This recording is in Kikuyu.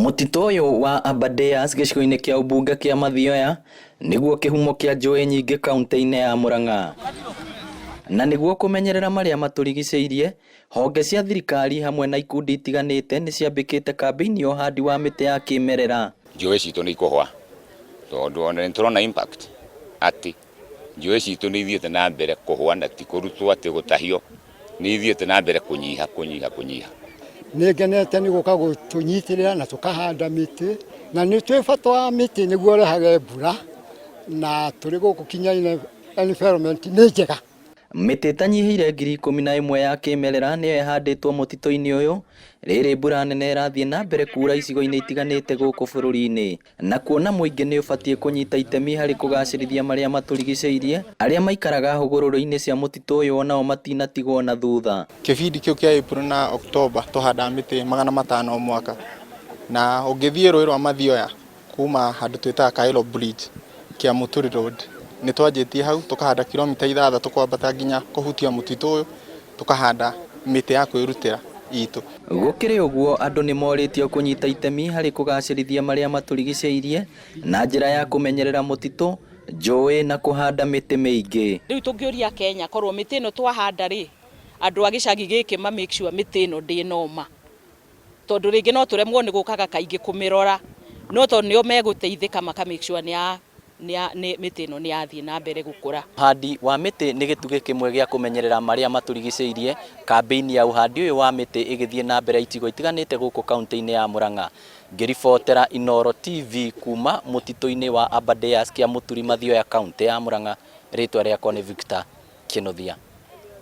Mũtitũ ũyũ wa Aberdares gĩcigo-inĩ kĩa ũmbunge kĩa Mathioya nĩguo kĩhumo kĩa njũĩ nyingĩ kaunti-inĩ ya Murang'a. Na nĩguo kũmenyerera marĩa matũrigicĩirie, honge cia thirikari hamwe na ikundi itiganĩte nĩ ciambĩkĩte kambĩini ya ũhandi wa mĩtĩ ya kĩmerera. Njũĩ citũ nĩ ikũhwa tondũ ona nĩ tũrona impact atĩ njũĩ citũ nĩ ithiĩte na mbere kũhwa na ti kũrutwo atĩ gũtahio, nĩ ithiĩte na mbere kũnyiha kũnyiha kũnyiha. Nĩ ngenete nĩ gũka gũtũnyitĩrĩra na tũkahanda mĩtĩ na nĩ twĩ bata wa mĩtĩ nĩguo ũrehage mbura na tũrĩ gũkũ Kinyaine environment nĩ njega. Mĩtĩ ĩtanyihĩire 11,000 ya kĩmerera nĩyo ĩhandĩtwo mũtitũ-inĩ ũyũ, rĩrĩ mbura nene ĩrathiĩ na mbere kuura icigo-inĩ itiganĩte gũkũ bũrũri-inĩ. Na kuona mũingĩ nĩ ũbatiĩ kũnyita itemi harĩ kũgacĩrithia marĩa matũrigicĩirie, arĩa maikaraga hũgũrũrũ-inĩ cia mũtitũ ũyũ onao matinatigwo na thutha. Kĩbindi kĩu kĩa April na October tũhandaga mĩtĩ 500 o mwaka, na ũngĩthiĩ rũĩ rwa Mathioya kuma handũ twĩtaga Kaelo Bridge, Kiamuturi Road, nĩ twanjĩtie hau tũkahanda kilomita ithathatũ kwambata nginya kũhutia mũtitũ ũyũ, tũkahanda mĩtĩ ya kwĩrutĩra itũ. Gũkĩrĩ ũguo, andũ nĩ morĩtio kũnyita itemi harĩ kũgacĩrithia marĩa matũrigicĩirie na njĩra ya kũmenyerera mũtitũ, njũĩ na kũhanda mĩtĩ mĩingĩ. Rĩu tũngĩũria Kenya korwo mĩtĩ ĩno twahanda rĩ, andũ a gĩcagi gĩkĩ ma make sure mĩtĩ ĩno ndĩnoma, tondũ rĩngĩ no tũremwo nĩ gũkaga kaingĩ kũmĩrora, no tondũ nĩo megũteithĩka maka make sure nĩ ya mĩtĩ ĩno nĩ yathiĩ na mbere gũkũra. Ũhandi wa mĩtĩ nĩ gĩtugĩ kĩmwe gĩa kũmenyerera marĩa matũrigicĩirie, kambĩini ya ũhandi ũyũ wa mĩtĩ ĩgĩthiĩ na mbere icigo itiganĩte gũkũ kaunti-inĩ ya Murang'a. Ngĩribotera Inooro TV kuma mũtitũ-inĩ wa Aberdares, Kiamuturi, Mathioya, kaunti ya Murang'a, rĩtwa rĩakwa nĩ Victor Kĩnuthia.